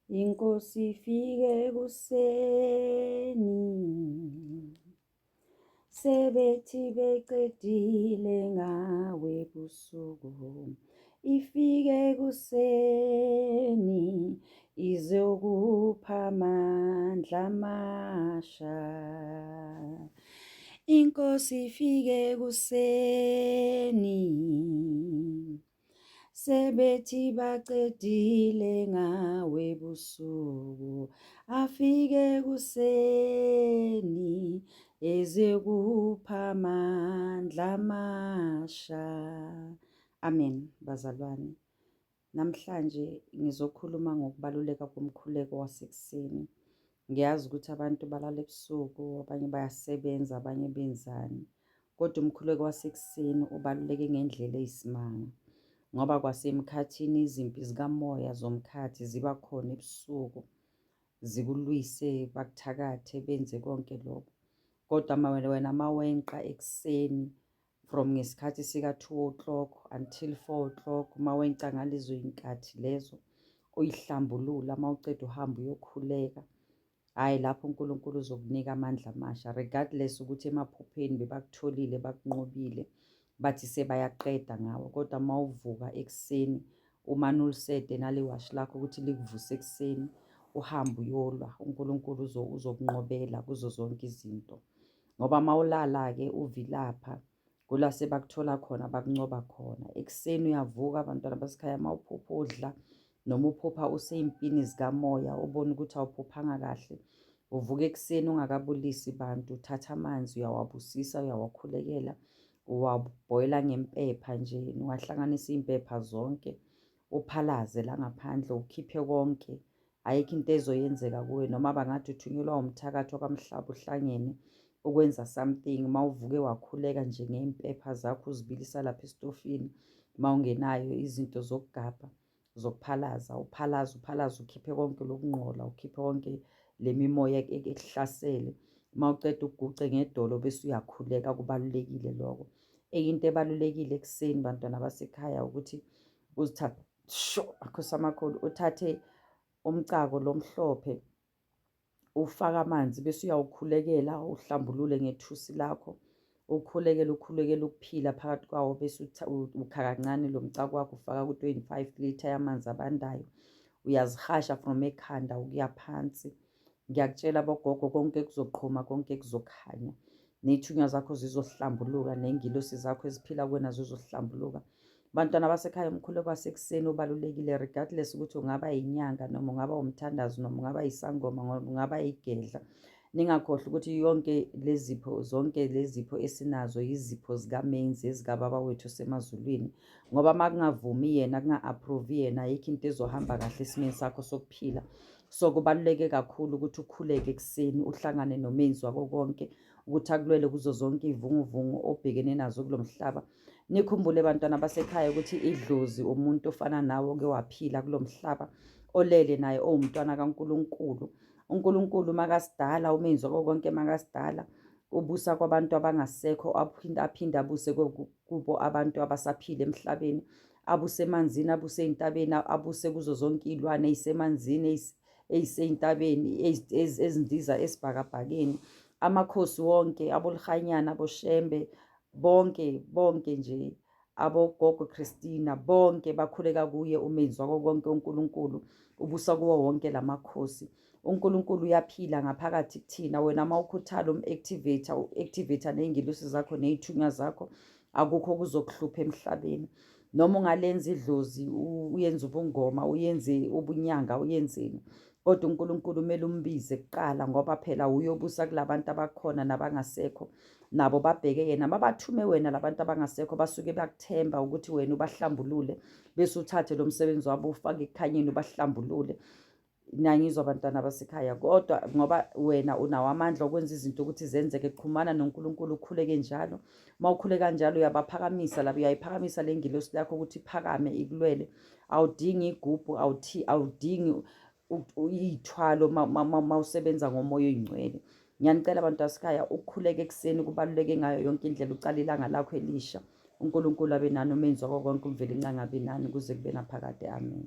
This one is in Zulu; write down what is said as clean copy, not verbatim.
Inkosi ifike ekuseni, sebethi becedile ngawe ebusuku. Ifike ekuseni izokupha amandla amasha. Inkosi ifike ekuseni. Sebethi bacedile ngawe ebusuku, afike ekuseni ezekupha amandla amasha. Amen bazalwane. Namhlanje ngizokhuluma ngokubaluleka komkhuleko wasekuseni. Ngiyazi ukuthi abantu balala ebusuku, abanye bayasebenza, abanye benzani. Kodwa umkhuleko wasekuseni ubaluleke ngendlela eyisimanga ngoba kwasemkhathini izimpi zikamoya zomkhathi ziba khona ebusuku zikulwise bakuthakathe benze konke lokho. Kodwa wena mawenqa ekuseni from ngesikhathi sika-2 o'clock until 4 o'clock mawenca ngalezo y'nkathi lezo uyihlambulula uma uceda uhambe uyokhuleka hhayi lapho uNkulunkulu uzokunika amandla amasha regardless ukuthi emaphupheni bebakutholile bakunqobile bathi sebayaqeda ngawe kodwa uma uvuka ekuseni umane ulisede nalewashi lakho ukuthi likuvuse ekuseni uhambe uyolwa uNkulunkulu uzokunqobela kuzo zonke izinto. Ngoba uma ulala-ke uvilapha kula sebakuthola khona bakuncoba khona. Ekuseni uyavuka bantwana basekhaya uma uphupha udla noma uphupha usey'mpini zikamoya ubone ukuthi awuphuphanga kahle. Uvuka ekuseni ungakabulisi bantu, uthatha amanzi uyawabusisa uyawakhulekela, uwabhoyila ngempepha nje, ungahlanganisa iy'mpepha zonke uphalaze la ngaphandle ukhiphe konke. Ayikho into ezoyenzeka kuwe noma bangathi uthunyelwa umthakathi wakwamhlaba uhlangene ukwenza something uma uvuke wakhuleka nje ngey'mpepha zakho uzibilisa lapha esitofini uma ungenayo izinto zokugabha zokuphalaza uphalaze uphalaze ukhiphe konke lokungqola ukhiphe konke le mimoya ekuhlasele uma uceda uguce ngedolo bese uyakhuleka kubalulekile lokho. Enye into ebalulekile ekuseni bantwana basekhaya ukuthi uzithathe sho makhosi amakhulu uthathe umcako lomhlophe ufake amanzi bese uyawukhulekela uhlambulule ngethusi lakho ukhulekele ukhulekele ukuphila phakathi kwawo bese ukha kancane lo mcako wakho ufaka ku-25 litre yamanzi abandayo uyazihasha from ekhanda ukuya phansi. Ngiyakutshela bogogo konke kuzoqhuma konke kuzokhanya ney'thunywa zakho zizohlambuluka ney'ngilosi zakho eziphila kuwena zizohlambuluka. Bantwana basekhaya umkhuleko wasekuseni ubalulekile regardless ukuthi ungaba yinyanga noma ungaba umthandazo noma ungaba yisangoma noma ungaba yigedla. Ningakhohlwa ukuthi yonke lezipho zonke lezipho esinazo yizipho zikaMenzi ezikaBaba wethu osemazulwini ngoba uma kungavumi yena kunga-approve yena ayikho into ezohamba kahle esimeni sakho sokuphila. So kubaluleke kakhulu ukuthi ukhuleke ekuseni uhlangane noMenzi wako konke ukuthi akulwele kuzo zonke iy'vunguvungu obhekene nazo kulo mhlaba. Nikhumbule bantwana basekhaya ukuthi idlozi umuntu ofana nawe oke waphila kulo mhlaba olele naye owumntwana kaNkulunkulu. UNkulunkulu makasidala uMenzi wako konke makasidala ubusa kwabantu abangasekho aphinde aphinde abuse kubo abantu abasaphila emhlabeni abuse emanzini abuse ey'ntabeni abuse kuzo zonke iy'lwane ey'semanzini ey'sey'ntabeni ezindiza esibhakabhakeni amakhosi wonke abolihanyana aboshembe bonke bonke nje abogogo Christina bonke bakhuleka kuye umenzi wako konke uNkulunkulu ubusa kuwo wonke lamakhosi uNkulunkulu uyaphila ngaphakathi kuthina wena uma ukhuthala um-activate u-activate ney'ngilosi zakho ney'thunywa zakho akukho okuzokuhlupha emhlabeni noma ungalenza idlozi uyenze ubungoma uyenze ubunyanga uyenzeni kodwa uNkulunkulu kumele umbize kuqala ngoba phela uyobusa kulabantu abakhona nabangasekho nabo babheke yena mabathume wena labantu abangasekho basuke bakuthemba ukuthi wena ubahlambulule bese uthathe lo msebenzi wabo ufake ekukhanyeni ubahlambulule nangizwa abantwana basekhaya kodwa ngoba wena unawo amandla okwenza izinto ukuthi zenzeke xhumana noNkulunkulu ukhuleke njalo uma ukhuleka njalo uyabaphakamisa labo uyayiphakamisa le ngilosi lakho ukuthi iphakame ikulwele awudingi igubhu awuthi awudingi iy'thwalo uma usebenza ngomoya oyingcwele ngiyanicela abantu basekhaya ukukhuleka ekuseni kubaluleke ngayo yonke indlela ucala ilanga lakho elisha uNkulunkulu abe nani umenzi wako konke uMvelinqangi abe nani kuze kube naphakade amen.